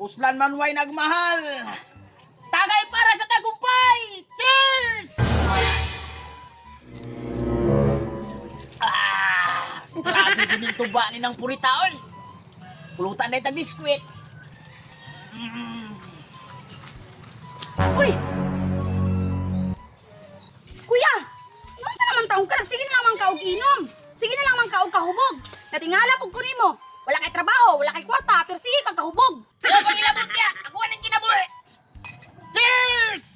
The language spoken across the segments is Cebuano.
Uslan man way nagmahal. Tagay para sa tagumpay! Cheers! Ah! Grabe din yung tuba ni ng puritaon. Pulutan na itag biskwit. Uy! Kuya! Unsa naman taong ka? Sige na lang man ka og inom. Sige na lang man ka og kahubog. Natingala pug ko nimo. Wala kay trabaho, wala kay kwarta, pero sige kag kahubog. Ayaw pang ilabot niya! Ako ang kinabuhi! Cheers!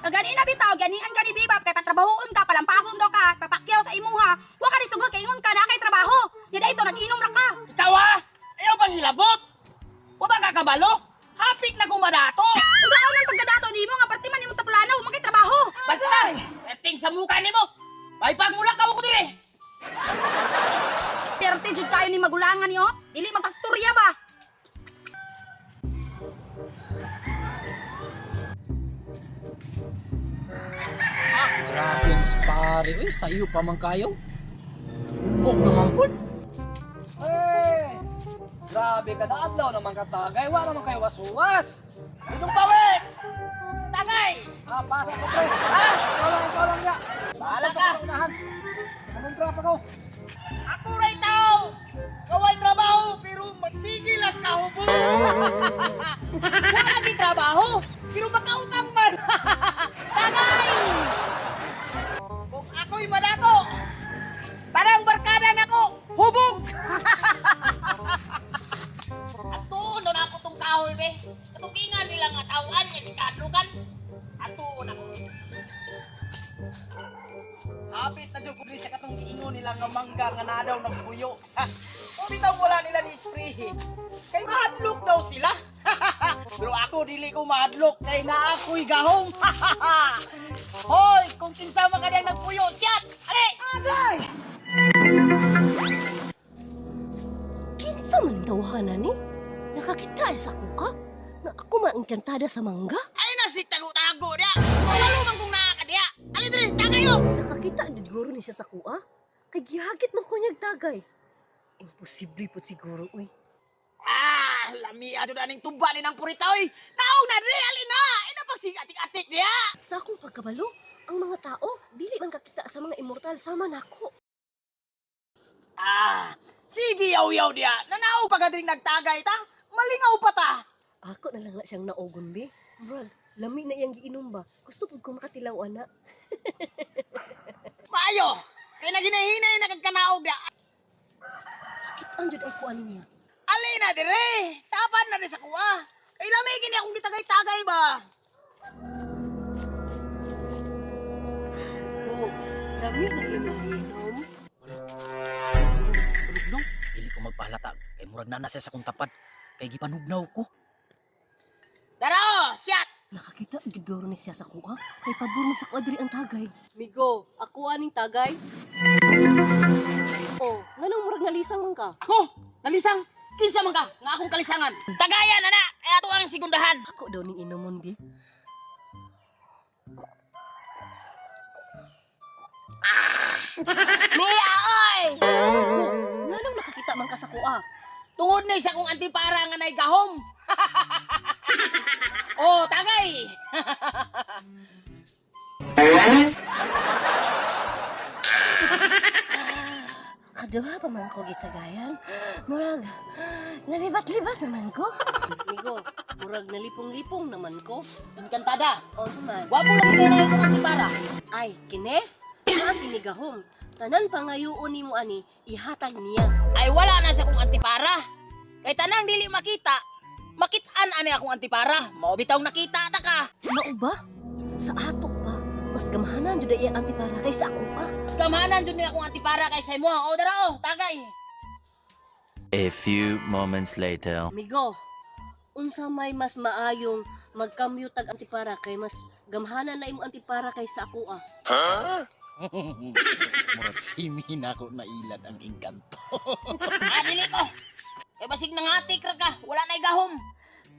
Kag gani na bitaw, ganian ka ni Bibap kay patrabahoon ka, palampason daw ka, papakyaw sa imuha. Wa ka ni sugot kay ingon ka na kay trabaho. Nya dayto nag-inom ra ka. Ikaw ha? Ayaw bang hilabot? O bang kakabalo? Hapit na kumadato! Unsaon man pagkadato nimo nga parte man imong taplana, wa man kay trabaho. Basta! Eting sa mukha nimo! May pagmulakaw ko dire! Perte jud kayo ni magulangan niyo. Dili magpasturya ba? Grabe ni si pare. Uy, sayo pa man kayo. Hubog naman po. Eh, grabe ka na adlaw naman katagay. Wala naman kayo wasuwas. Dudong Pawex! Tagay! Ah, pasa ko pre. Ha? Ikaw lang ya. Bahala ka. Unahan. Kamuntra pa ko. Ako ray tao! Kaway trabaho pero magsigil ang kahubog! Wala di trabaho pero makautang man! Tagay! Kung ako'y madato, parang barkada nako, hubog! Atuon na ako tong kahoy be. Katukingan nila nga tawaan nga gikadlukan. Atuon ako. Hapit na jud ko diri sa katong giingon nila nga mangga nga naa daw nagpuyo. Ha. O bitaw wala nila ni spray. Kay mahadlok daw sila. Pero ako dili ko mahadlok kay naa ako'y gahom. Hoy, kung kinsa man kaniyang nagpuyo, siyat! Ali! Agay! Kinsa man tawahanan ni? Nakakita sa kuha? Nga ako maengkantada sa mangga? Ay na si tago-tago diya. Walo man kung naa ka diya. Ali diri, tagayo. Nakakita gid guro ni siya sa kuha? Kay gihagit man ko niyag tagay. Imposible pud siguro uy. Ah, lami ato na ning tuba ni nang purita oy. Naong na diri, ali na. Ay na pagsig atik-atik diya. Sa akong pagkabalo, ang mga tao dili man kakita sa mga immortal sama nako. Ah, sige yaw-yaw diya. Nanaw pa ka diri nagtagay ta. Malingaw pa ta. Ako na lang na siyang naogon be. Murag, lami na iyang giinom ba? Gusto pud ko makatilaw ana. Maayo. Kay naginahinay na kag kanaog diya. Ang jud ay kuan niya. Ali na dire. Tapan na di sa kuha. Kay lami gini akong gitagay-tagay ba. Oh, lami na iyang giinom. Tulog Dili ko magpahalata kay murag na siya sa kong tapad. Kay gipanugnaw ko. Dara, siyat. Nakakita gid guro ni siya sa kuha. Kay pabor man sa kuha diri ang tagay. Migo, ako aning tagay. Oh, nganong murag nalisang man ka? Ako, nalisang. Kinsa man ka nga akong kalisangan. Tagayan ana, kay ato ang segundahan. Ako daw ning inomon bi. Mia oy! Oh, nganong nakakita man ka sa kuha? Tungod ni sa kong antipara nga nay gahom. Oh, tagay. Kaduha pa man ko gitagayan. Murag nalibat-libat naman ko. Migo, murag nalipong-lipong naman ko. Engkantada. Oh, man. Wa mo lagi kay na imong antipara. Ay, kine? Naa kini gahom. Tanan pangayoon nimo ani, ihatag niya. Ay wala na sa kong antipara. Kay tanang dili makita, makitaan ani akong antipara. Mao bitaw nakita ta ka. Mao ba? Sa ato pa, mas gamhanan jud ay ang antipara kaysa ako pa. Mas gamhanan jud ni akong antipara kaysa imo. O dara oh, tagay. A few moments later. Migo, unsa may mas maayong magkamyo tag antipara kay mas gamhanan na imong antipara kaysa ako ah. Murag simi na ako nailad ang engkanto. Ah, dili ko. Kay basig nangatik ra ka, wala nay gahom.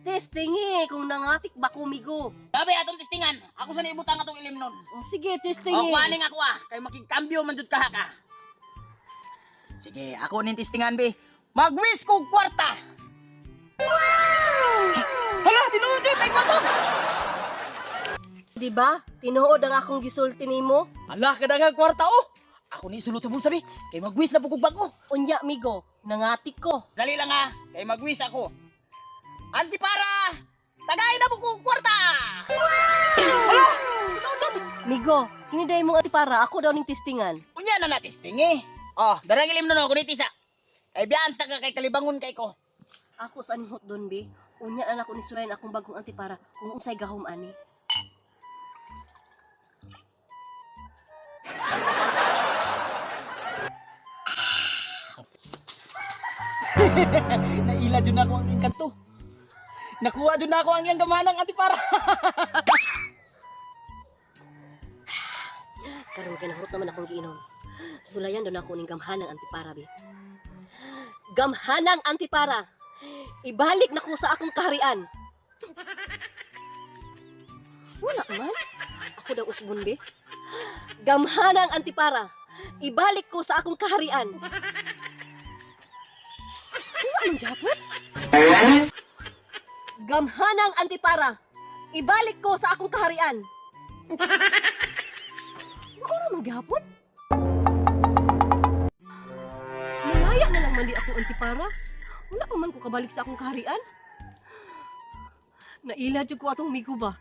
Testingi kung nangatik ba ko migo. Sabi atong testingan, ako sa niibutang atong ilim nun. Oh, sige, O, testingi. kuhanin ako ah. Kay makikambyo man jud ka ka. Sige, ako ning testingan be. Magwis kog kwarta. Di ba? Tinuod ang akong gisulti nimo. Ala, kadaghang kwarta oh. Ako ni sulod sa bulsa bi. Kay magwis na pud kog bag-o. Unya migo, nangati ko. Dali lang ha, kay magwis ako. Antipara! Tagay na pud kog kwarta! Ala, tinuod jud. Migo, kini day mong antipara, ako daw ning testingan. Unya na natisting eh. Oh, darang ilim no ko tisa. Kay biyaan sa ka kay kalibangon kay ko. Ako sa anhot doon bi. Unya na nako ni sulayan akong bagong antipara kung unsay gahom ani. Naila jud na ako ang engkanto. Nakuha jud na ako ang iyang gamanang antipara. Karon kay nahurot naman akong giinom. Sulayan daw nako ning gamhanang antipara bi. Gamhanang antipara. Ibalik nako sa akong kaharian. Wala man. Ako daw usbon bi. Gamhanang antipara. Ibalik ko sa akong kaharian. Wala man japon. Gamhanang antipara. Ibalik ko sa akong kaharian. Maura man gihapon. Nalaya na lang man di akong antipara. Wala pa man ko kabalik sa akong kaharian. Naila jud ko atong migo ba.